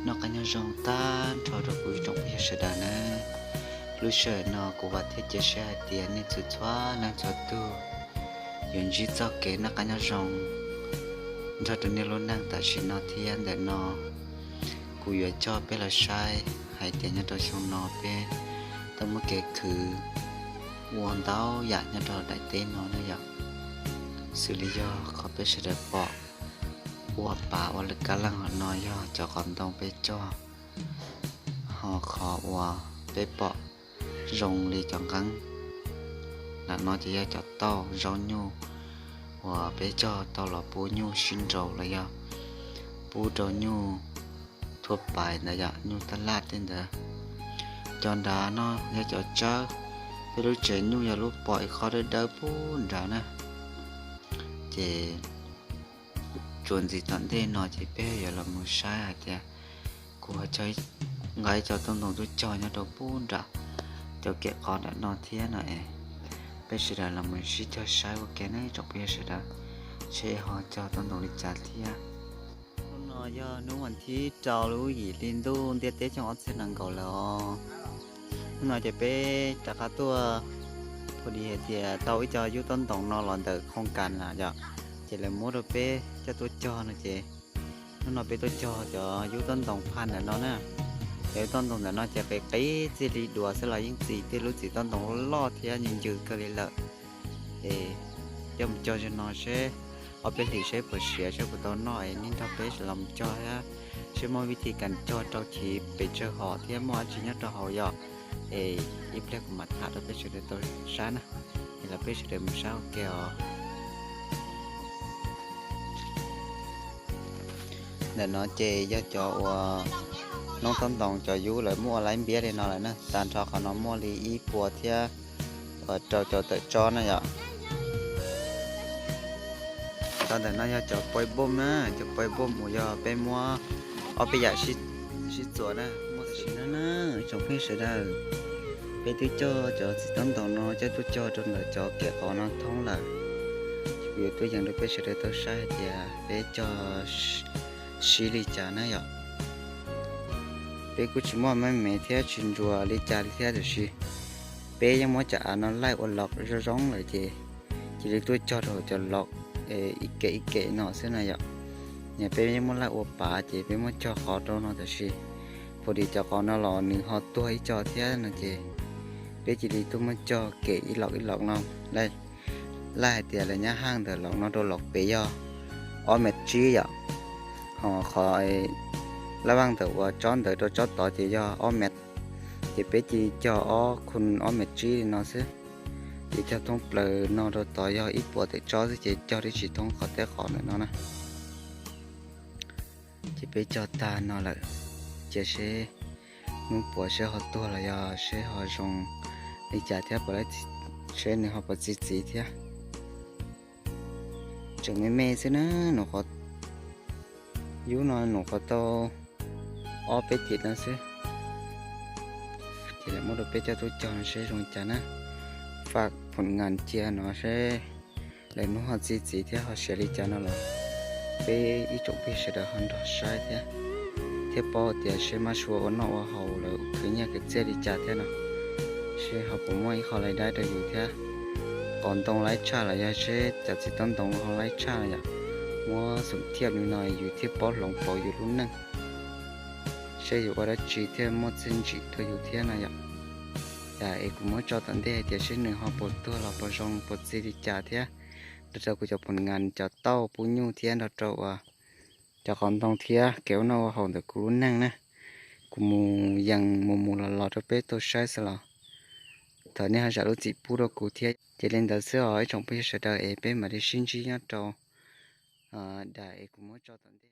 Noj qab nyob zoo tag nrho rau kuv ib tsoom phooj ywg sawv daws na. Lub sij hawm no kuv vam thiab cia siab hais tias nej txhua txhua leej txhua tus yuav ntsib txoj kev noj qab nyob zoo nrog rau nej lub neej tam sim no thiab ntawm no. Kuv yuav coj peb los saib hais tias nyob rau xyoo no peb tau muaj kev khwv ua ntau yam nyob rau daim teb no na yom. Xws li yog qhov peb sawv daws pom ua pav ua lwm kab leej hov no yog cov qos ntoo peb cog, ho qhov uas peb pom zoo li cov nqeeb ntawm no ces yog cov tauj zaub nyuj uas peb cog tau los pub nyuj sib nraus los yog pub rau nyuj thua pais ntawd yom, nyuj taj laj tej ntawd. Cov nrad no yog cov tsawb, peb lub tsev nyuj yog lub pom ib qho dawb dawb pub nrad na. Ces txuas ntxiv tom ntej no ces peb yuav los mus saib hais tias kuv ho nqa ib co tauj ntoo tuaj cog nyob rau pub nram cov kem qos nram no thiab no es, peb sawv daws los mus sib cog saib ua ke ne tsoom phooj ywg sawv daws, seb ho cog tauj ntoo li cas thiab. Hnub no yog hnub vas thib rau lub yim hli ntuj ntiaj teb xyoo ob txhiab nees nkaum lawm os. Hnub no ces peb rov qab tuaj, phu di hais tias tau ib co yub tauj ntoo no los ntawm khoos kas lawm yom, ces lawv muab rau peb coj tuaj cog no ces hnub no peb tuaj cog cov yub tauj ntoo phaj ntawm no na. Cov yub tauj ntoo ntawm no ces qis qis txij li dua xwb los yeej txi tej lub txiv tauj ntoo loj thiab ncw ncw kawg li lawm. Es coj mus cog zaum no seb ob peb hlis seb puas siav seb puas tau noj es nej nrog peb los mus cog thiab, seb muaj vij thi kas cog rau chiv pes tsawg hom thiab muaj dab tsi nyob rau hauv yom. Es ib pliag kuv mam tham rau peb sawv daws tau saib na. Es los peb sawv daws mus saib ua ke os. Ntawm no ces yog cov uas noob tauj ntoo cov yub lawv muab ua laib npiab li no lawm na, tag nrho qhov no muaj li ib puas thiab rau caum tawm tsob na yom. Tau ntawm no yog cov pais npom na, cov pais npom uas yog peb muab ob peb yam sib txuas na. Muaj tam sim no na tsoom phooj ywg sawv daws, peb twb coj cov txiv tauj ntoo no coj tuaj cog rau ntawm cov kem qos no thoob lawm. Kuv yuav tuaj yees rau peb sawv daws tau saib hais tias peb cog sib li cas na yom. Peb kuj tsis muaj me me thiab tsis ntsuas li cas li thiab tiam sis peb yeej muab cov av no laij ua lom zoo zoo lawm ces cia li tuaj cog rau cov lom ib kem ib kem no xwb na yom. Yog peb yeej muab laij ua pav ces peb muab cog qos rau no tab sis phu di cov qos no los nws ho tuag ib co thiab no ces peb cia li tuaj muab cog kem ib lom ib lom no. Laij hais tias lawv nyab haj ntawm lom no rau lom pem yog ob mev tsib yom, ho qhov laj vaj ntawm uas tsob ntawd rau tsob tod ces yog ob mev, ces peb cia li cog ob khu ob mev tsib li no xwb. Ces cog thoob plaws no rau tod yog ib puas tawm tsob xwb ces cog twb tsis thoob qhov teb qos ntawm no na. Ces peb cog tag no lawm, cia seb hnub puas seb ho tuag los yog seb ho zoo li cas thiab, seb nws ho puas txi txiv thiab. Tseem me me xwb na, nws qhov, yub no nws qhov tau ob peb tim no xwb. Ces lawv muab rau peb coj tuaj cog no seb zoo li cas na. Faj phoom ngas cia no seb lawv hnub ho txi txiv thiab ho siav li cas no los peb ib tsoom phooj ywg sawv daws ho nrog saib thiab, thiab paub tias seb mab sua ua noj ua haus lawv khwv nyiaj khwv txiaj li cas thiab no. Seb ho puas muaj ib qho laij dab rau yus thiab, qos ntoo laib tshaj los yog seb cov txiv tauj ntoo ho laib tshaj los yom. Muab xum thiaj li no yus thiaj paub hloov pauv yus lub neej, seb yus ua dab tsi thiaj muaj txiaj ntsig rau yus thiab no yom. Yam es kuv muab tso tom ntej hais tias seb nws ho puas tuag los puas zoo puas txi li cas thiab, nrog rau kuv cov phoom ngas cov tauj pub nyuj thiab nrog rau uas cov qos ntoo thiab kev ua noj ua haus ntawm kuv lub neej na. Kuv mus yees mus mus los los rau peb tau saib xwb los thov nej ho zam lub txim pub rau kuv thiab. Ces li ntawd xwb os ib tsoom phooj ywg sawv daws es peb mam li sib ntsib nyob rau daim es kuv muab tso tom ntej.